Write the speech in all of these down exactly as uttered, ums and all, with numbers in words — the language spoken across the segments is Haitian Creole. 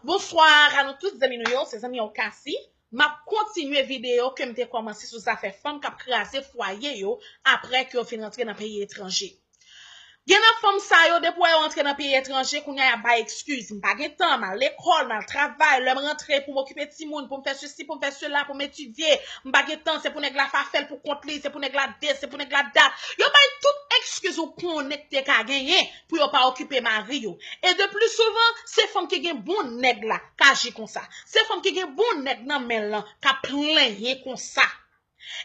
Bonswa a nou tout, zanmi nou yo, se zanmi w Cassie. M ap kontinye videyo ke m te kòmanse sou zafè fanm k ap kraze fwaye yo apre ke yo fin rantre nan peyi etranje. Gen nan fanm sa yo, depi w wè yo rantre nan peyi etranje, kounye a y ap bay ekskiz. M pa gen tan, m al lekòl, m al travay, lè m rantre pou m okipe timoun, pou m fè sesi, pou m fè sela, pou m etidye, m pa gen tan, se pou nèg la fa fè l pou kont li, se pou nèg la des, se pou nèg la dat. Yo bay tout ekskiz ou konnen k te ka genyen pou yo pa okipe mari yo. E de pli souvan, se fanm ki gen bon nèg la k aji konsa. Se fanm ki gen bon nèg nan men l lan k ap plenyen konsa.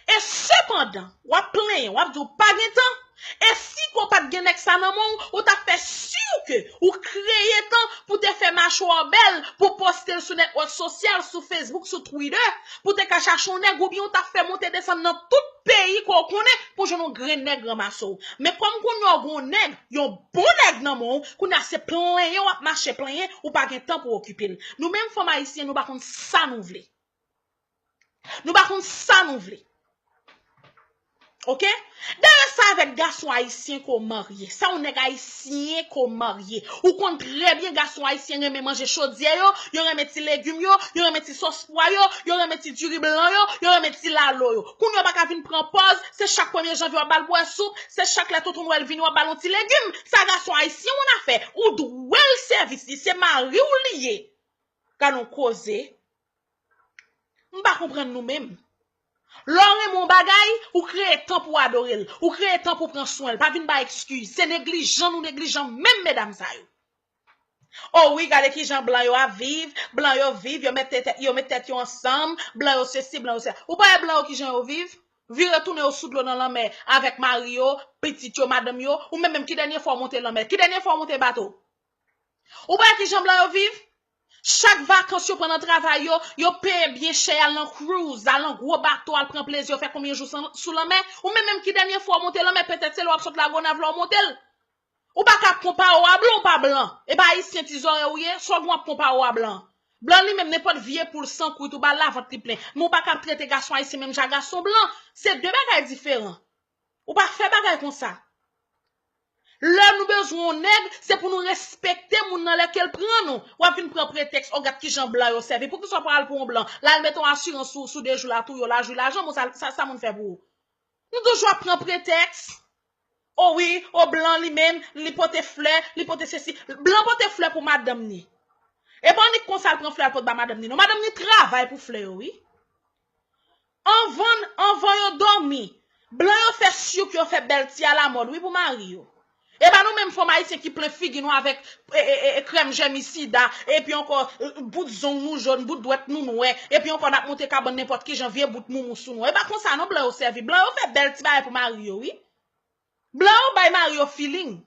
E sepandan, w ap plenyen, w ap di w pa gen tan. E si ke w pa t gen nèg sa nan men w, ou t ap fè si ke ou kreye tan pou te fè machwa w bèl, pou poste l sou netwòk sosyal, sou Facebook, sou Twitter, pou te ka chache yon nèg, oubyen ou t ap fè monte desann nan tout peyi ke w konnen pou jwenn yon grenn nèg ranmase w. Men kòm kounye a w gen yon nèg, yon bon nèg nan men w, kounye a se plenyen w ap mache plenyen, ou pa gen tan pou okipe l. Nou menm fanm ayisyen, nou pa konn sa nou vle. Nou pa konn sa nou vle. Oke? Dayè sa avèk gason ayisyen ke w marye. Sa yon nèg ayisyen ke w marye. Ou konn trè byen gason ayisyen renmen manje chodyè yo, yo renmen ti legim yo, yo renmen ti sòs pwa yo, yo renmen ti diri blan yo, yo renmen ti lalo yo. Kounye a w pa ka vin pran pòz, se chak premye janvye w ap ba l bwè soup, se chak lè tonton Nwèl vini w ap ba l yon ti legim. Sa gason ayisyen w nan fè. Ou dwe l sèvis li, se mari w li ye. Gad yon koze. M pa konprann nou menm. Lè w renmen yon bagay, ou kreye tan pou w adore l. Ou kreye tan pou w pran swen l. Pa vin bay ekskiz. Se neglijan nou neglijan menm medam sa yo. O wi, gade kijan blan yo ap viv, blan yo viv, yo met tèt yo ansanm, blan yo sesi, blan yo sela. Ou pa wè blan yo kijan yo viv? Vire tounen yo sou dlo nan lanmè avèk mari yo, pitit yo, madanm yo, ou menm menm ki dènye fwa w monte lanmè? Ki dènye fwa w monte bato? Ou pa wè kijan blan yo viv? Chak vakans yo pran nan travay yo, yo peye byen chè, y al nan cruise, al nan gwo bato, al pran plezi, yo fè konbyen jou sou lanmè. Ou menm menm ki dènye fwa w monte lanmè, petèt se lè w ap sot Lagonav la w monte l. Ou pa ka ap konpare w a blan, ou pa blan. E pa ayisyen ti zòrèy ou ye, sa w gen w ap konpare w a blan? Blan li menm, nenpòt vye poul san kwit ou ba l lavant li plen. Men ou pa ka ap trete gason ayisyen menm jan a gason blan. Se de bagay diferan. Ou pa fè bagay konsa. Lè nou bezwen yon nèg, se pou nou respekte moun nan lè ke l pran nou. W ap vin pran pretèks, o gad kijan blan yo sèvi. Poukisa w pa al pou yon blan? L al mete yon asirans sou, sou de jou la, touye w, l al jwi lajan, bon, sa, sa, sa moun fè pou ou? Nou toujou ap pran pretèks. O wi, o blan li menm, li pote flè, li pote sesi. Blan pote flè pou madanm ni. E pa annik konsa l pran flè al pot ba madanm ni non. Madanm ni travay pou flè yo, wi. Anvan, anvan yo dòmi, blan yo fè si ke yo fè bèl ti alamòd, wi, pou mari yo. E pa nou menm fanm ayisyen ki plen figi nou avèk e, e, e, e krèm jèmisida, epi ankò, e, bout zong nou jòn, bout dwèt nou nwè, epi ankò n ap monte kabann nenpòt kijan, vye bout moumou sou nou. E pa konsa non blan yo sèvi. Blan yo fè bèl ti bagay pou mari yo, wi. Blan yo bay mari yo feeling.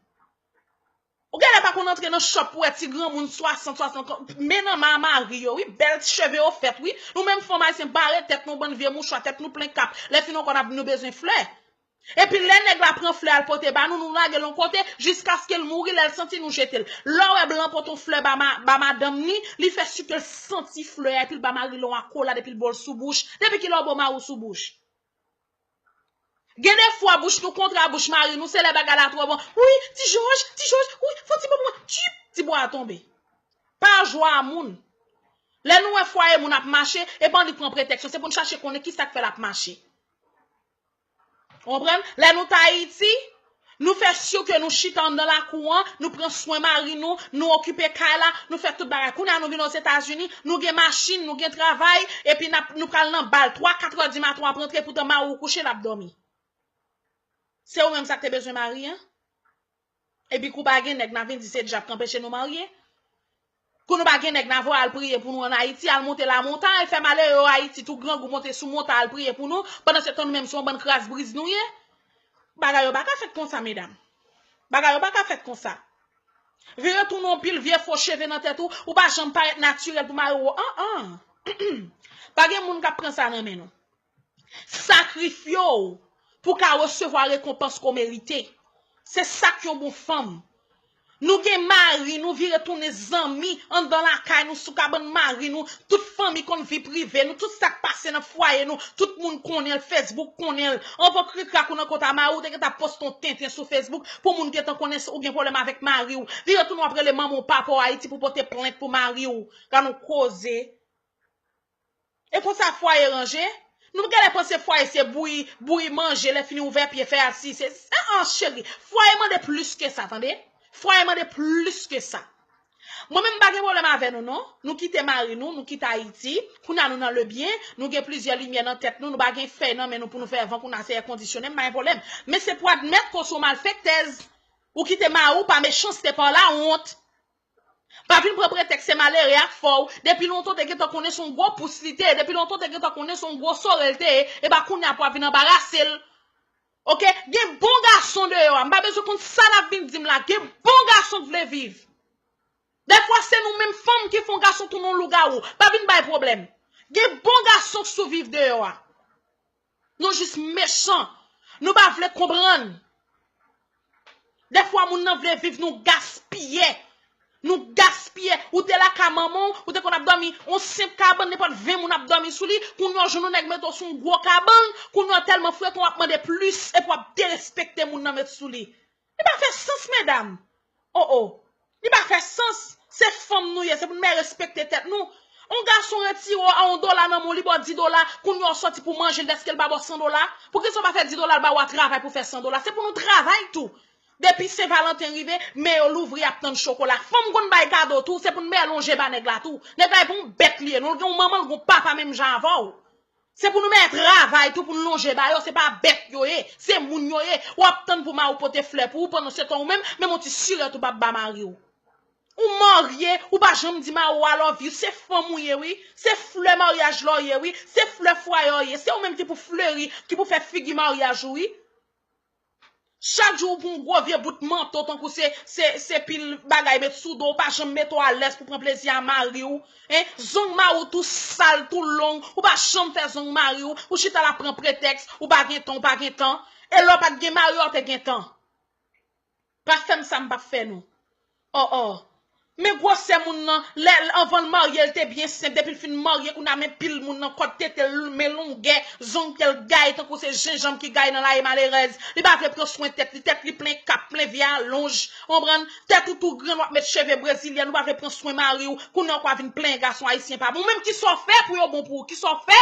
Ou genlè pa konn antre nan shop pou wè ti granmoun swasant, swasant, men nan men a mari yo, wi, bèl ti cheve yo fèt, wi. Nou menm fanm ayisyen bare tèt nou, bann vye mouchwa, tèt nou plen kap. Lè fini ankò n ap di nou bezwen flè. Epi lè nèg la pran flè al pote ba nou, nou lage l yon kote, jiskaske l mouri, lè l santi nou jete l. Lè w wè blan pote yon flè ba, ma, ba madanm ni, li fè si ke l santi flè a, epi l ba mari l yon akolad, epi l bo l sou bouch. Depi kilè w bo mari w sou bouch? Gen de fwa bouch nou kontre a bouch mari nou, se lè bagay la twò bon. Wi, ti Jòj, ti Jòj, wi, fè yon ti bon pou mwen. Tchip, ti bwa a tonbe. Pa jwe a moun. Lè nou wè fwaye moun ap mache, e pa annik pran pretèks yo, se pou n chache konnen kisa k fè l ap mache. Ou konprann? Lè nou t Ayiti, nou fè si ke nou chita anndan lakou an, nou pran swen mari nou, nou okipe kay la, nou fè tout bagay. Kounye a nou vin Ozetazini, nou gen machin, nou gen travay, epi n ap, nou pral nan bal. Twa, katrè di maten w ap rantre, poutan mari w kouche, l ap dòmi. Se ou menm sa k te bezwen mari an? Epi kou pa gen nèg, n a vin di se dyab k anpeche nou marye. Kou nou pa gen nèg, n a voye al priye pou nou ann Ayiti, al monte lamontay, fè malere yo Ayiti, tou grangou monte sou montay al priye pou nou, pandan se tan nou menm se yon bann kraz briz nou ye. Bagay yo pa ka fèt konsa, medam. Bagay yo pa ka fèt konsa. Vire tounen yon pil vye fo cheve nan tèt ou, ou pa janm parèt natirèl pou mari w, an, an. Pa gen moun k ap pran sa nan men nou. Sakrifye w pou w ka resevwa rekonpans ke w merite. Se sa k yon bon fanm. Nou gen mari, nou vire tounen zanmi anndan lakay nou, sou kabann mari nou, tout fanmi konn vi prive nou, tout sa k pase nan fwaye nou, tout moun konnen l, Facebook konnen l. Anvan krikrak ou nan kont a mari w, ou te gentan poste yon tenten sou Facebook pou moun gentan konnen si w gen pwoblèm avèk mari w. Vire tounen w ap rele manman w, papa w Ayiti pou pote plent pou mari w. Gad yon koze. E konsa fwaye ranje? Nou genlè panse fwaye se bouyi, bouyi manje, lè fini ouvè pye fè asi. Se, se, an, cheri, fwaye mande plis ke sa, tande? Fwaye mande plis ke sa. Mwen menm m pa gen pwoblèm avè nou, non. Nou kite mari nou, nou kite Ayiti. Kounye a nou nan lebyen, nou gen plizyè limyè nan tèt nou, nou pa gen fèy nan men nou pou nou fè van, kounye a se èkondisyone, m pa gen pwoblèm. Men se pou admèt ke w se yon malfektèz. Ou kite mari w pa mechanste, pa lawont. Pa vin pran pretèks se malere a k fè w. Depi lontan w te gentan konnen se yon gwo pous li te ye. Depi lontan w te gentan konnen se yon gwo sore l te ye. E pa kounye a pou w ap vin anbarase l. Oke? Gen bon gason deyò a. M pa bezwen konn sa n ap vin di m la. Gen bon gason k vle viv. Dèfwa se nou menm fanm ki fè yon gason tounen yon lougawou. Pa vin bay pwoblèm. Gen bon gason k sou viv deyò a. Nou jis mechan. Nou pa vle konprann. Dèfwa moun nan vle viv, nou gaspiye. Nou gaspiye. Ou te lakay manman w, ou te konn ap dòmi yon senp kabann, nenpòt ven moun ap dòmi sou li. Kounye a w jwenn yon nèg mete w sou yon gwo kabann. Kounye a w tèlman frekan w ap mande plis epi w ap derespekte moun nan met sou li. Li pa fè sans, medam. O, o. Li pa fè sans. Se fanm nou ye, se pou nou mèt respekte tèt nou. Yon gason retire w a yon dola nan men w, li ba w dis dola, kounye a w sòti pou manje l, dèske l pa ba w san dola. Poukisa w pa fè dis dola l ba w a travay pou fè san dola? Se pou nou travay tou. Depi Sen Valanten rive, men yo louvri ap tann chokola. Fanm konn bay kado tou, se pou nou mèt lonje ba nèg la tou. Nèg la e pa yon bèt li ye, non, l gen yon manman, l gen yon papa menm jan avè w. Se pou nou mèt travay tou pou nou lonje ba yo, se pa bèt yo ye, se moun yo ye. W ap tann pou mari w pote flè pou ou, pandan se tan ou menm, menm yon ti sirèt ou p ap ba mari w. Ou marye, ou pa janm di mari w I love you, se fanm ou ye wi, se flè maryaj la w ye wi, se flè fwaye w ye, se ou menm ki pou fleri, ki pou fè figi maryaj ou wi. Chak jou ou pran yon gwo vye bout manto tankou se, se, se pil bagay met sou do w, ou pa janm mete w alèz pou pran plezi a mari w. Hein? Zong mari w tou sal, tou long, ou pa janm fè zong mari w, ou chita la pran pretèks, ou pa gen tan, ou pa gen tan. E lè w pa t gen mari a, w te gen tan. Pa fè m sa m p ap fè nou. O, o. Men gwosè moun nan, lè, anvan l marye, l te byen senp. Depi l fin marye, kounye a men pil moun nan, kòd tete l, men longè, zong pye l gay, tankou se jenjanm ki gay nan laye malerèz. Li pa vle pran swen tèt li, tèt li plen kap, plen vye alonj. Ou konprann? Tèt ou tou grenn, w ap met cheve brezilyèn, ou pa vle pran swen mari w. Kounye a w ka vin plenyen gason ayisyen pa bon. Ou menm, kisa w fè pou yo bon pou ou? Kisa w fè?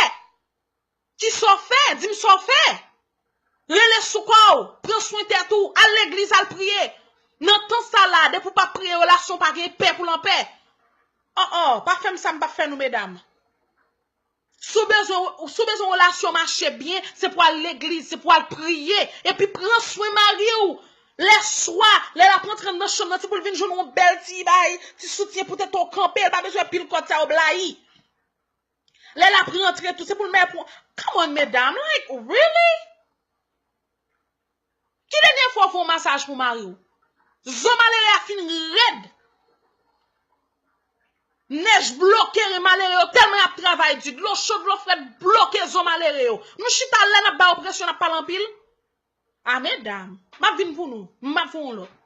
Kisa w fè? Di m sa w fè. Rele sou kò w. Pran swen tèt ou. Al legliz, al priye. Nan tan sa la, depi w pa priye, relasyon pa gen pè pou l anpè. O, o, pa fè m sa m p ap fè nou, medam. Si w bezwen, si w bezwen relasyon mache byen, se pou al legliz, se pou al priye. Epi pran swen mari w. Lèswa, lè l ap rantre nan chanm nan, se pou l vin jwenn yon bèl ti bay, ti soutyen pou tete w kanpe. L pa bezwen pil kòd sa yo blayi. Lè l ap rantre tou, se pou l mèt pran. Come on, medam, like, really? Ki dènye fwa w fè yon masaj pou mari w? Zo malere a fin rèd. Nèj bloke ren malere yo, tèlman y ap travay di. Dlo cho, dlo frèt bloke zo malere yo. Nou chita lè n ap ba yo presyon, n ap pale anpil. A, medam, m ap vin pou nou. M ap fè yon lòt.